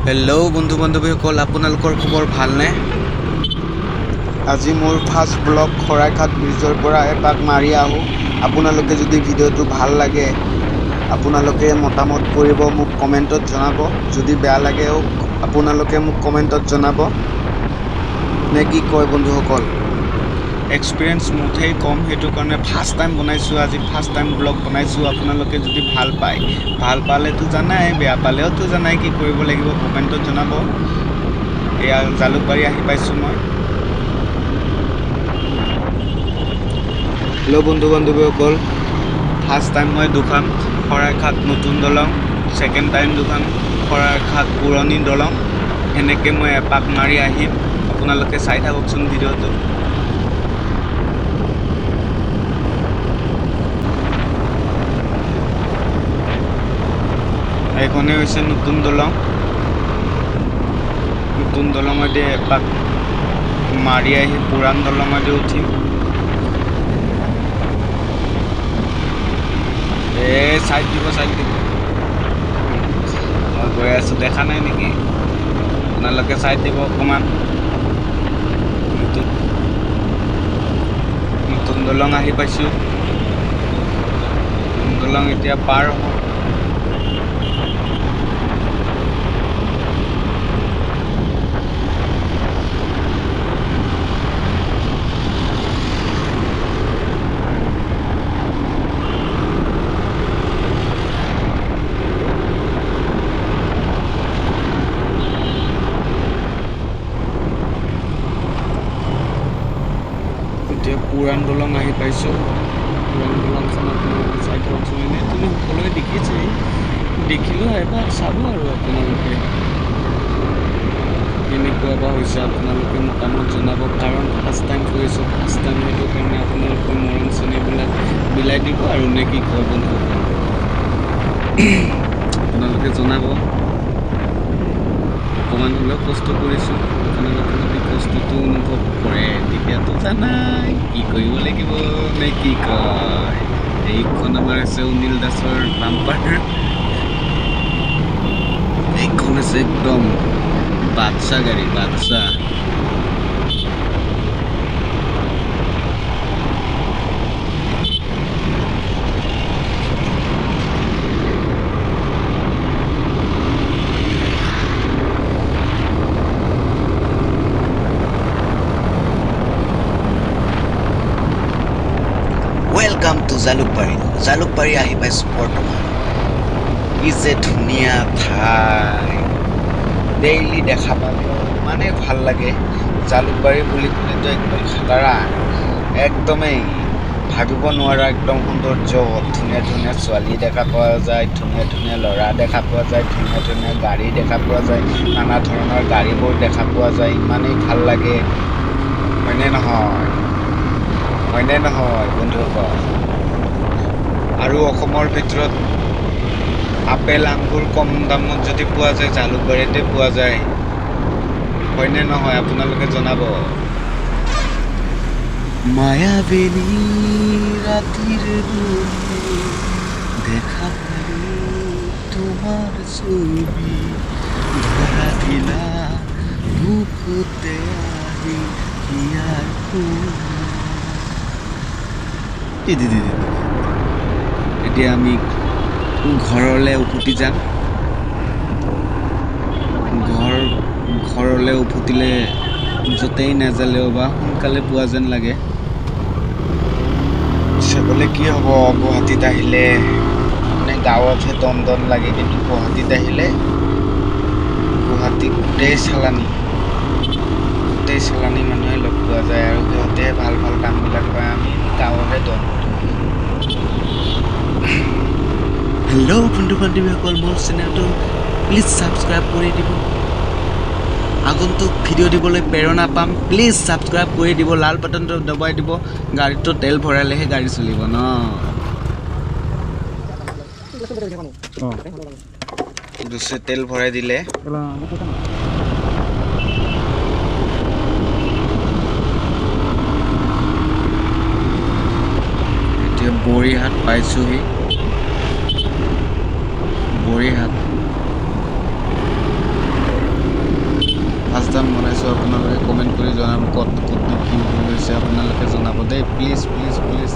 Hello' বন্ধু বান্ধৱীসকল, আপোনালোকৰ খবৰ ভালনে? আজি মোৰ ফাৰ্ষ্ট ব্লগ শৰাইঘাট ব্ৰিজৰ পৰা এপাক মাৰি আহোঁ। আপোনালোকে যদি ভিডিঅ'টো ভাল লাগে আপোনালোকে মতামত কৰিব, মোক কমেণ্টত জনাব। যদি বেয়া লাগেও আপোনালোকে মোক কমেণ্টত জনাব, নে কি কয় বন্ধুসকল? এক্সপিৰিয়েঞ্চ মুঠেই কম, সেইটো কাৰণে ফাৰ্ষ্ট টাইম বনাইছোঁ। আজি ফাৰ্ষ্ট টাইম ব্লগ বনাইছোঁ। আপোনালোকে যদি ভাল পায়, ভাল পালেতো জানাই, বেয়া পালেওতো জানাই কি কৰিব লাগিব, কমেণ্টত জনাব। এয়া জালুকবাৰী আহি পাইছোঁ মই। হেল্ল' বন্ধু বান্ধৱীসকল, ফাৰ্ষ্ট টাইম মই দুখন শৰাইঘাট নতুন দলং, ছেকেণ্ড টাইম দুখন শৰাইঘাট পুৰণি দলং, সেনেকৈ মই এপাক মাৰি আহিম। আপোনালোকে চাই থাককচোন ভিডিঅ'টো। এইখনেই হৈছে নতুন দলং। নতুন দলঙেদি এপাক মাৰি আহি পুৰাণ দলঙেদি উঠিম। এই চাইড দিব, চাইড দিব, মই গৈ আছোঁ, দেখা নাই নেকি? আপোনালোকে চাইড দিব অকণমান। নতুন নতুন দলং আহি পাইছোঁ। নতুন দলং এতিয়া পাৰ হ'ব। এতিয়া পুৰাণ দলং আহি পাইছোঁ। পুৰাণ দলংখন আপোনালোকে চাই থাককচোন। এনেই তুমি সকলোৱে দেখিছেই, দেখিলেও এবাৰ চাব আৰু আপোনালোকে কেনেকুৱা বা হৈছে আপোনালোকে মতামত জনাব। কাৰণ ফাৰ্ষ্ট টাইম কৰিছোঁ, ফাৰ্ষ্ট টাইম, সেইটো কাৰণে আপোনালোকৰ মৰম চেনেহবিলাক বিলাই দিব আৰু, নে কি কয় বন্ধুসকল? আপোনালোকে জনাব। অকণমান হ'লেও কষ্ট কৰিছোঁ, আপোনালোকে যদি কষ্টটো অনুভৱ কৰে তেতিয়াতো জানাই কি কৰিব লাগিব, নে কি কয়? এইখন আমাৰ আছে অনিল দাসৰ বাম্পাৰ। এইখন আছে একদম বাদশা গাড়ী, বাদশা। Welcome to Jalukbari. Jalukbari আহি পাইছোঁ বৰ্তমান। কি যে ধুনীয়া ঠাই, ডেইলি দেখা পালেও ইমানেই ভাল লাগে। জালুকবাৰী বুলি ক'লেতো একদম খাটাৰা, একদমেই ভাবিব নোৱাৰা একদম সৌন্দৰ্য। ধুনীয়া ধুনীয়া ছোৱালী দেখা পোৱা যায়, ধুনীয়া ধুনীয়া ল'ৰা দেখা পোৱা যায়, ধুনীয়া ধুনীয়া গাড়ী দেখা পোৱা যায়, নানা ধৰণৰ গাড়ীবোৰ দেখা পোৱা যায়। ইমানেই ভাল লাগে, হয়নে নহয়? হয়নে নহয় বন্ধুসকল? আৰু অসমৰ ভিতৰত আপেল আঙুৰ কম দামত যদি পোৱা যায়, জালুকবাৰীতে পোৱা যায়, হয়নে নহয়? আপোনালোকে জনাব। মায়াবিনী ৰাতিৰ বুকুত দেখা পালো তোমাৰ ছবি, ধৰা দিলা বুকুতে আহি হিয়াৰ কোণত। এতিয়া আমি ঘৰলৈ উভতি যাম। ঘৰলৈ উভতিলে য'তেই নাযালেও বা সোনকালে পোৱা যেন লাগে। পিছে গ'লে কি হ'ব, গুৱাহাটীত আহিলে মানে গাঁৱতহে দন দন লাগে, কিন্তু গুৱাহাটীত আহিলে গুৱাহাটীত গোটেই চালানি, গোটেই চালানি মানুহে লগ পোৱা যায় আৰু সিহঁতে ভাল ভাল কামবিলাক কৰে। আমি গাঁৱৰহে দন। হেল্ল' বন্ধু বান্ধৱীসকল, মোৰ চেনেলটো প্লিজ ছাবস্ক্ৰাইব কৰি দিব। আগন্তুক ভিডিঅ' দিবলৈ প্ৰেৰণা পাম। প্লিজ ছাবস্ক্ৰাইব কৰি দিব, লাল বাটনটো দবাই দিব। গাড়ীটো তেল ভৰালেহে গাড়ী চলিব ন। তেল ভৰাই দিলে। এতিয়া বৰিহাট পাইছোহি। বৰিহাট। দুলীয়াজান বনাইছোঁ। আপোনালোকে কমেণ্ট কৰি জনাব ক'ত ক'তনো কি ভুল হৈছে, আপোনালোকে জনাব দেই। Please, please, please.